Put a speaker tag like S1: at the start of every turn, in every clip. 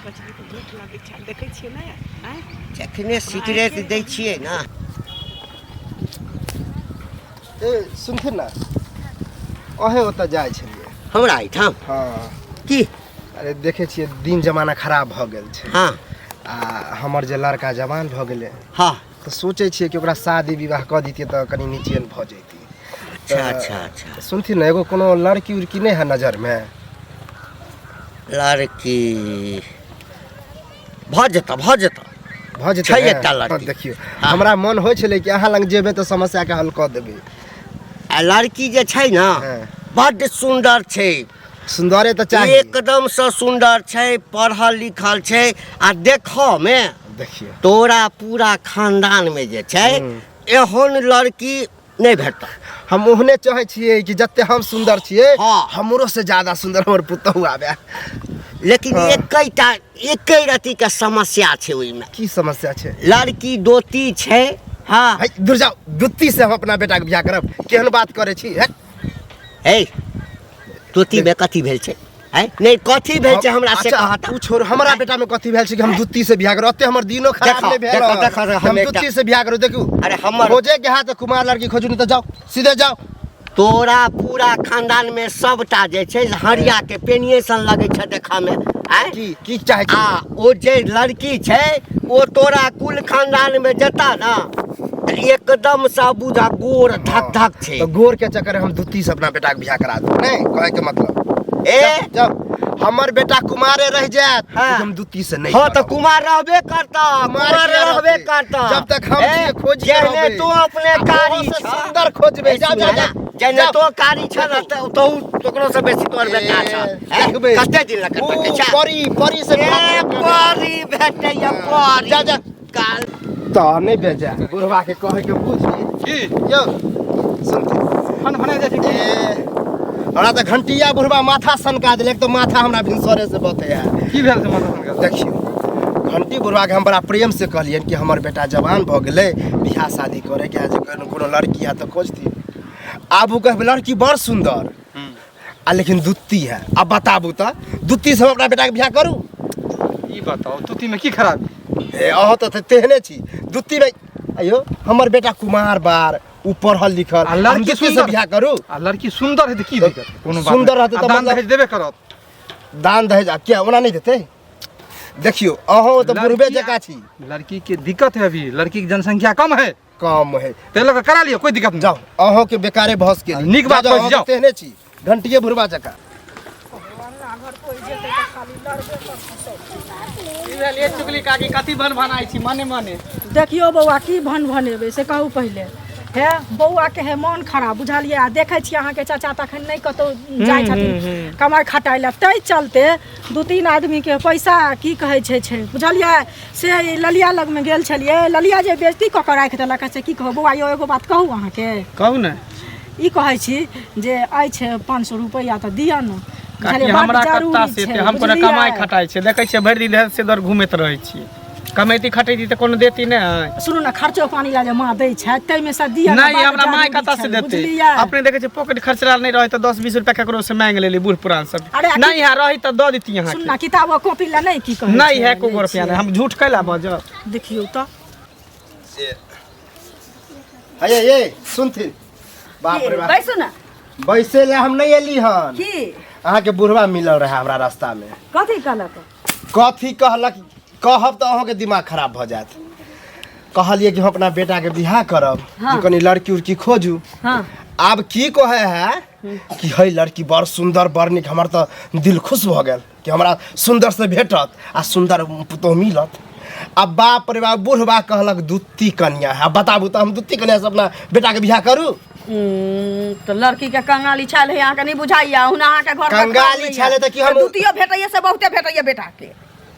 S1: बजबै तऽ नीक लगै छै देखै छियै ने आँय
S2: जखने सिगरेट दै छियै ने
S3: ए सुनथिन ने अहें ओतऽ जाइ छलियै
S2: हमरा एहिठाम
S3: हँ
S2: की
S3: अरे देखै छियै दिन जमाना खराब भऽ गेल छै
S2: हँ
S3: आ हमर जे लड़का जवान भऽ गेलै
S2: हँ
S3: तऽ सोचै छियै कि ओकरा शादी विवाह कऽ दितियै तऽ कनि निचेन भऽ जैती
S2: अच्छा अच्छा अच्छा
S3: सुनथिन ने एगो कोनो लड़की उड़की नहि है नजरमे
S2: लड़की भऽ जेतऽ भऽ जेतऽ
S3: भऽ जेतै
S2: छै
S3: ने?
S2: एकटा लड़की।
S3: हँ, देखियौ हमरा मन होइ छलै कि अहाँ लग जेबै तऽ समस्याके हल कऽ देबै
S2: आ लड़की जे छै ने
S3: हँ।
S2: बड्ड सुन्दर छै
S3: सुन्दरे तऽ चाही
S2: एकदमसँ सुन्दर छै पढ़ल लिखल छै आ देखऽमे
S3: देखियौ
S2: तोरा पूरा खानदानमे जे छै एहन लड़की नहि भेटत
S3: हम ओहने चाहै छियै कि जते हम सुन्दर छियै
S2: हँ।
S3: हमरो से ज्यादा सुन्दर हमर पुतहु आबे
S2: लेकिन
S3: हँ।
S2: एकैटा एकै रतीके समस्या छै ओहिमे
S3: की समस्या छै
S2: लड़की दोती छै हँ
S3: है दूर जाओ दुत्ती से हम अपना बेटाके बियाह करब केहन बात करै छी है
S2: हे तोतीमे कथी भेल छै हैं नहि कथी भेल छै हमरा से
S3: अच्छा,
S2: कह तऽ
S3: उ छोड़ हमरा बेटा में कथी भेल छै कि हम दुत्ती से बियाह करू ओते हमर दिनो खराब
S2: देखो,
S3: नहीं भेल
S2: देखो,
S3: हन।
S2: देखो, देखो,
S3: हम
S2: हम एकटा-
S3: दुत्ती से बियाह करू देखू
S2: अरे हमर-
S3: खोजे के हाथ कुमार लड़की खोजू नहीं तो जाओ सीधे जाओ
S2: तोरा पूरा खानदान में सबटा जे छै से हरिया के पेनिये सन लगै छै देखऽ में आँय
S3: की की चाहे छी
S2: आ ओ जे लड़की छै ओ तोरा कुल खानदान में जेता ना तऽ एकदम से बुझा गोर धक धक छै
S3: तो गोर के चक्कर में हम दुत्ती से अपना बेटा के बियाह करा दू नहीं कहे के मतलब
S2: ए
S3: जाओ, जाओ हमर बेटा कुमारे रह जायत
S2: हाँ।
S3: लेकिन हम दुत्ती से नहीं
S2: हाँ तऽ
S3: करब।
S2: कुमार रहबे करता
S3: कुमार
S2: कुमार
S3: किया
S2: रहबे
S3: रहतै?
S2: करता
S3: जब तक हम
S2: ए,
S3: छियै, खोजिए
S2: जेहने
S3: रहबै।
S2: तू अपने
S3: आ
S2: कारी
S3: ओहो से
S2: छह।
S3: सुन्दर खोजबै
S2: ए,
S3: जाओ जाओ
S2: सुन
S3: जाओ
S2: ना, जेहने
S3: जाओ।
S2: तो कारी छह ना तऽ तोहू तोकरो से बेसी तोहर बेटा छह ए,
S3: देखबै।
S2: कते दिन लग
S3: ऊ
S2: तकै छह
S3: परी परी से
S2: ए
S3: बियाह करब।
S2: परी भेटैया परी
S3: जा, जा।
S2: काल
S3: तऽ नहि बेजा बुढ़वा के कहै के बुझी
S4: की
S3: यौ सुनथिन
S4: फन फना जाइ छै की
S3: ए, हमरा तऽ घंटिया बुढ़वा माथा सनका देलक तऽ माथा हमरा भिनसरे से बतै है
S4: की भेल छै माथा सनका
S3: देखियौ घंटी बुढ़वाके हम बड़ा प्रेम से कहलियनि कि हमर बेटा जवान भऽ गेलै बियाह शादी करैके है जे कोनो कोनो लड़की है तऽ खोजथिन आब ओ कहबै लड़की बड़ सुन्दर आ लेकिन दुत्ती है आब बताबू तऽ दुत्ती से हम अपना बेटाके बियाह करू
S4: ई बताओ तुती में की खराबी
S3: ए अहाँ तऽ तेहने छी दुत्ती में अयो हमर बेटा कुमार बार उ पढ़ल लिखल
S4: आ लड़की
S3: हम दुत्ती से
S4: सुन्दर।
S3: बियाह करू
S4: आ लड़की सुन्दर है तऽ की दिक्कत है? कोनो बात
S3: सुन्दर
S4: नहि।
S3: रहतै
S4: आ
S3: तऽ
S4: दान
S3: मतलब-
S4: दहेज देबे करत
S3: दान दहेज आ किया ओना नहि देतै देखियौ अहूँ तऽ बुढ़बे
S4: लड़की-
S3: जकाँ छी
S4: लड़की के दिक्कत है अभी लड़की के जनसंख्या कम है
S3: कम है
S4: ताहि लऽ कऽ करा लियौ कोई दिक्कत नहीं
S3: जाओ अहूँ के बेकारे भस के
S4: नीक बात कहै छी, जाओ।
S3: तेहने छी घंटिए बुढ़बा जकाँ
S5: चुगली काकी कथी भन भनाइ छी मने मने
S6: देखियौ बौआ की भन भनेबै से कहू पहिले हे बौआके हे मोन खराब बुझलियै आ देखै छियै अहाँके चाचा तखन नहि कतहु जाइ छथिन कमाइ खटाइ लए ताहि चलते दू तीन आदमीके पैसा की कहै छै छै बुझलियै से ई ललिया लगमे गेल छलियै ललिया जे बेइज्जती कऽ कऽ राखि देलक से की कहू बौआ यौ एगो बात कहू अहाँके
S5: कहू ने
S6: ई कहै छी जे अछि 500 रुपैआ तऽ दिअ ने
S5: काकी
S6: बुझलियै, बड्ड
S5: हमरा कत्ता
S6: जरूरी
S5: से
S6: छै,
S5: एते हम कोनो
S6: बुझलियै?
S5: कमाइ खटाइ छै देखै छियै भरि दिन इधर से उधर घूमैत रहै छियै कमेती खटेती तऽ कोनो देती नहि
S6: सुनू ने खर्चो पानी लए जे माँ दै छथि ताहिमे सँ दिअ ने,
S5: नहि
S6: बड्ड
S5: हमरा माय
S6: जरूरी
S5: कतऽ से
S6: छै,
S5: देतै
S6: बुझलियै
S5: अपने देखै छियै पॉकेट खर्चा नहि रहै तऽ 10 20 रुपया ककरो से मांगि लेली बूढ़ पुरान सब
S6: अरे, आ
S5: नहि है रही तऽ दऽ देती
S6: सुन
S5: अहाँके
S6: ना किताब आ कॉपी लए नहि की कहै
S5: नहि
S6: छै,
S5: है एको
S6: लै
S5: गो रुपया
S6: छियै।
S5: नहि हम झूठ कैला बजब
S6: देखियौ तऽ
S3: हे ये सुनथिन बाप रे बाप
S7: बैसू ने
S3: बैसे लए हम नहि एली हन
S7: की
S3: अहाँके बुढ़वा मिलल रहे हमरा रास्ता में
S7: कथी कहलक
S3: कथी कहलक कहब तऽ अहाँके दिमाग खराब भऽ जायत कहलियै कि हम अपना बेटाके बियाह करब जे कनि लड़की उड़की खोजू
S7: हाँ
S3: आब की कहै है कि है लड़की बड़ सुन्दर बड़ नीक हमर तऽ दिल खुश भऽ गेल कि हमरा सुन्दर से भेटत आ सुन्दर पुतोह मिलत आ बाप रे बाप बुढ़बा कहलक दुत्ती कन्या है बताबू तऽ हम दुत्ती कन्या से अपना बेटाके बियाह करू
S7: तऽ लड़की के कंगाली छाल है अहाँके नहीं बुझाइया हुना अहाँके घर पर
S3: कंगाली
S7: खाओ
S3: छाल है तऽ की हम-
S7: दुतियो भेटैया से बहुते भेटैया बेटा के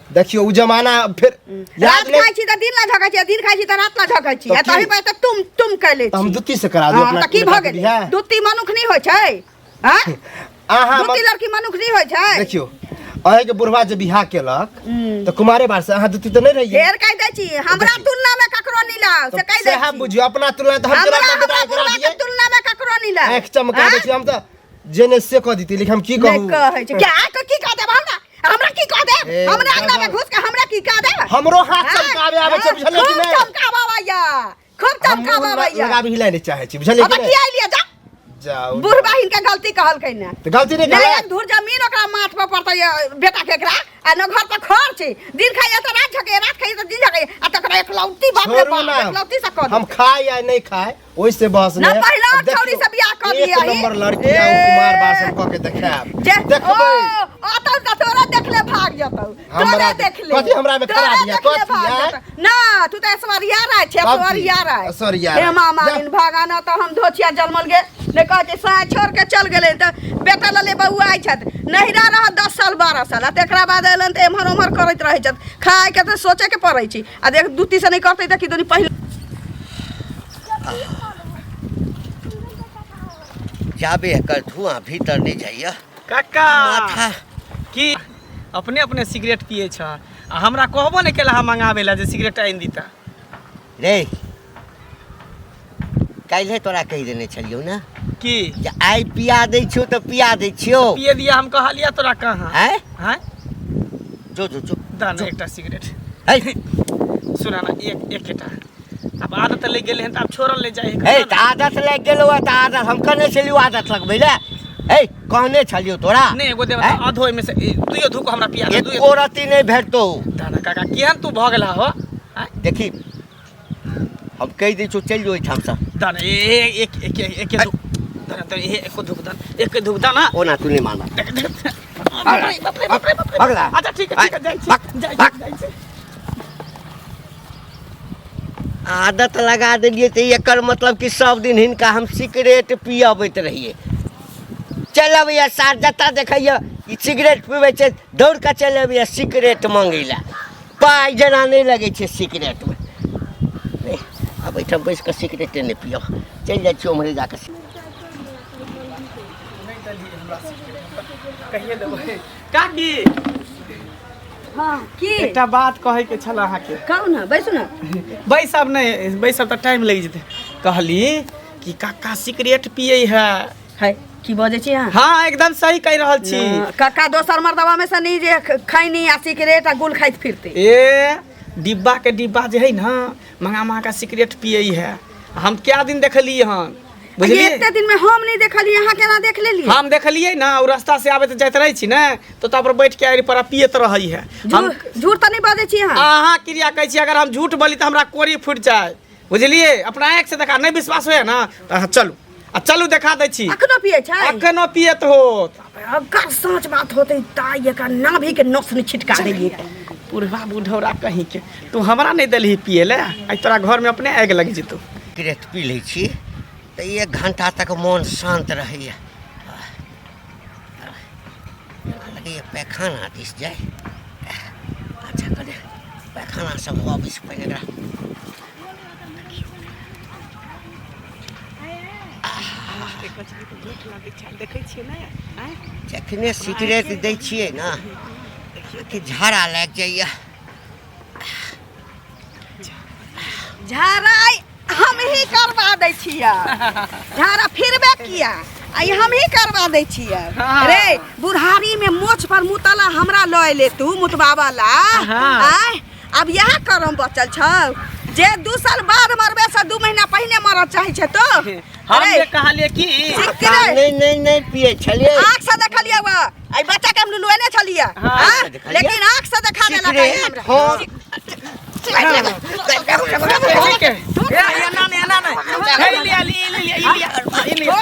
S3: देखियौ ओ जमाना फिर याद
S7: रात
S3: नहि
S7: खाइ छी तऽ दिन ला झकै छी दिन खाइ छी तऽ रात ला झकै छी
S3: तऽ
S7: आ
S3: की?
S7: तही पर तऽ तुम तुम कैले
S3: तऽ हम
S7: छी
S3: दुत्ती से करा दू
S7: हाँ,
S3: अपना
S7: तऽ की
S3: बेटाके
S7: भऽ गेलै
S3: बियाह
S7: दुती मनुख नहीं होइ छै हाँ
S3: अहाँ
S7: दुती लड़की मनुख नहीं होइ छै
S3: देखियौ अहेंके बुढ़वा जे बियाह केलक तऽ कुमारे बार से अहाँ दुती तऽ नहि रहियै
S7: फेर कहि दै छी हमरा तुलना में ककरो नहीं लाओ से कहि दै
S3: सएह
S7: छी
S3: बुझियौ अपना तुलना तऽ हम केना
S7: हमरा
S3: अपना
S7: हमरा
S3: बेटाके करा
S7: बुढ़वा के
S3: दियै
S7: तुलना में ककरो नहीं लाओ
S3: आँखि चमका दै छी हम तऽ जे नहि से कऽ दितियै लेकिन हम की
S7: नहि
S3: कहू
S7: कहै छै क्या के की कह देब हमरा हमरा की कह दे?
S3: ए,
S7: हमरा अंगना में
S3: दादा।
S7: घुस के हमरा की कह दे?
S3: हमरो हाथ चमकाबे आबै छै, बुझलियै कि
S7: खूब
S3: नहि?
S7: चमकाबा आबैया, खूब
S3: हम मुँह
S7: चमकाबा आबैया।
S3: लगाबी हिलाइ नहि चाहै छी, बुझलियै
S7: अब
S3: कि नहि?
S7: की आइलियै जा।
S3: जाउ।
S7: बुढ़बा हिनका गलती कहलकै ने।
S3: तऽ गलती नहि
S7: नहि
S3: कहलक?
S7: एक धूर जमीन ओकरा माथ पर पड़तै बेटा के एकरा आ न घर पर खर्च दिन खाइए तऽ रात झके, रात खाइए तऽ दिन झके आ तकरा एकलौती बाप रे
S3: छोड़ू
S7: बाप
S3: ना।
S7: एकलौती से कऽ
S3: हम खाए या नहीं खाए ओहिसे बहस
S7: ना
S3: नहीं।
S7: पहिला
S3: अब देखियौ,
S7: छौड़ी से बियाह कऽ
S3: एक
S7: दियाही।
S3: नंबर लड़की आ
S7: ए।
S3: कुमार बासन कऽ के देखायब।
S7: जे
S3: देखबै।
S7: ओ अतौ तऽ तोरा देखले भाग जतौ।
S3: हमरा
S7: तोरा देखले
S3: कथी हमरा में
S7: तोरा
S3: खराब यऽ?
S7: देखले
S3: कथी
S7: भाग
S3: यऽ?
S7: जतौ। ना तू तऽ ऐश्वर्या राय छै,
S3: कथी?
S7: ऐश्वर्या राय।
S3: ऐश्वर्या
S7: हे
S3: राय।
S7: मामा
S3: जा।
S7: इन भागा ना तऽ हम धोछिया जलमल गे नहि कहै छै साँझ छोड़ के चल गेलै तऽ बेटा लले बौआ आइ छथि नहिरा रहत 10 साल 12 साल आ तकरा बाद अयलनि तऽ एम्हर ओम्हर करैत रहै छथि। खायके तऽ सोचैके पड़ै छै आ देख दूती से नहि करतै तऽ की दुनी पहिले
S2: जाबे एकर धुआं भीतर नहि जाइए
S5: काका
S2: माथा
S5: की अपने अपने सिगरेट पिए छ आ हमरा कहबो नहि केला मंगावे ला जे सिगरेट आनि दीता।
S2: रे काल्हे तोरा कहि देने छलियौ ने
S5: की
S2: जे आइ पिया दै छियौ तऽ पिया दै छियौ।
S5: पिए दिया हम कहलिया तोरा कहाँ?
S2: आँय?
S5: आँय?
S2: जो जो जो
S5: दा ना एकटा सिगरेट।
S2: है।
S5: सुना ना एक एकेटा। आब आदत लागि गेलै हन तऽ आब छोड़ल नहि जाइ
S2: हे तऽ आदत लागि गेलौ हँ तऽ आदत हम कहने छलियौ आदत लगबै लए। हे कहने छलियौ तोरा।
S5: नहि एगो देब
S2: आँय?
S5: आधो ओहिमे से दुइयो धूक हमरा पिया दे, दुइयो
S2: एको रत्ती नहि भेटतौ।
S5: दा ना काका केहन तू भऽ गेला हो? आँय?
S2: देखी हम कहि दै छियौ चलि जो एहिठामसँ।
S5: दा ना, ए एक एक एक एक धूक। दा ना, ए एको धूक दा, एक धूक दा ना।
S2: ओना तू नहि मानब।
S5: देख देख। बाप रे बाप रे बाप रे बाप रे।
S2: भगला।
S5: अच्छा ठीक है ठीक है जाइ छी जाइ छी जाइ छी।
S2: आदत लगा देलियै तऽ एकर मतलब कि सब दिन हिनका हम सिगरेट पियबैत रहियै। चलि अबैया सार जतऽ देखैया ई सिगरेट पीबै छै दौड़ कऽ चलि अबैया सिगरेट मङ्गै लए। पाइ जेना नहि लगै छै सिगरेटमे। नहि आब एहिठाम बैस कऽ सिगरेटे नहि पियब, चलि जाइ छी ओम्हरे जा कऽ।
S5: कहिए देबै काकी।
S7: हाँ की
S5: एकटा बात कहै के छल अहाँके।
S7: कहू ना, बैसू ना।
S5: बैसब नहि, बैसब तऽ टाइम लागि जेतै। कहली कि काका सिगरेट पियै है।
S7: है की बजै छी अहाँ?
S5: हाँ एकदम सही कहि रहल छी।
S7: काका दोसर मर्दवा में से नहीं जे खैनी आ सिगरेट आ गुल खाइत फिरते।
S5: ए डिब्बा के डिब्बा जे है ना मंगा मंगा के सिगरेट पियै है। हम क्या दिन देखलियै हन बुझलियै?
S7: एते दिन में हम नहीं देखलियै, अहाँ केना देख लेलियै?
S5: हम देखलियै ना, ओ रास्ता से आबैत जाइत रहै छी ने तो तब पर बैठ के आड़ि पर पियत रहै है। हम
S7: झूठ तऽ नहीं बजै छी अहाँ?
S5: अहाँ क्रिया कहै छी, अगर हम झूठ बोली तऽ हमरा कोरी फूटि जाय बुझलियै? अपना आँखि से देखा, नहीं विश्वास होइए ना तऽ अहाँ चलू आ चलू देखा दै छी।
S7: अखनो पियै छै?
S5: अखनो पियत होत।
S7: अगर साँच बात होतै ताइ एकर नाभि के नस नहि छिटका दैयै।
S5: बुढ़वा बुढ़ौरा कहीं के तू हमरा नहीं देलही पिए ले, आइ तोरा घर में अपने आगि लग जेतौ।
S2: सिगरेट पी लै छी तऽ 1 घंटा तक मोन शान्त रहैए। लगैए पैखाना दिस जाय। अच्छा कने पैखाना सब अबै से पहिने एकरा
S1: देखै छियै ने? आँय?
S2: जखने सिगरेट दै छियै ने कि झाड़ा लागि जाइए।
S7: झाड़ा हम ही करवा दै छियै। झाड़ा फिरबे किया आई हम ही करवा दै छियै। रे बुढ़ारी में मोछ पर मुतला हमरा लऽ एले तू मुतबाबा ला। आय अब यह करम बचल छौ जे 2 साल बाद मरबे से 2 महीना पहिने मरऽ चाहै छै तो।
S5: हम जे कहलियै कि
S7: सिगरेट
S2: नहीं नहीं नहीं पिए छलियै।
S7: आँख से देखलियै वा आई बच्चा के हम लुलुएने छलियै।
S5: हाँ,
S7: लेकिन आँख से देखा देलक हमरा।
S2: हाँ।
S5: ठीक है। ए, एना नहि, एना नहि। हे, ई लिअ, ई लिअ, ई लिअ, ई लिअ।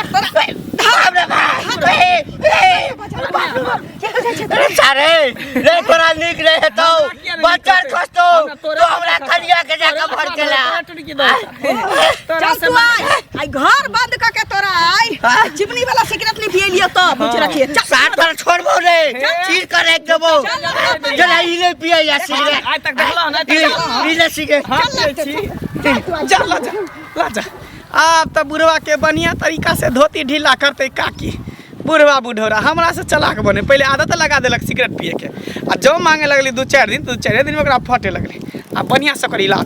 S2: सारे रे तोरा नीक नहीं हेतौ, बच्चर खसतौ तो हमरा खलिया के जाके भर केला।
S7: चल तू आइ आई घर बंद क के तोरा आई चिमनी वाला सिगरेट नहीं पिए लियो तो बुझ रखिए। चल
S2: साथ पर छोड़बो रे, चीर कर राख देबो। चल ई ले पिए या सिगरेट।
S5: आइ तक देखलौ ना?
S2: ई ले सिगरेट।
S5: चल ला जा ला जा। आब तऽ बुढ़वा के बढ़िया तरीका से धोती ढीला करतै काकी। बुढ़वा बुढ़ौरा हमरा से चलाक बने, पहिले आदत लगा देलक सिगरेट पिए के आ जौ मांगे लगली 2-4 दिन, 2-4 दिन में ओकरा फटे लगलै आ बढ़िया से ओकर इलाज।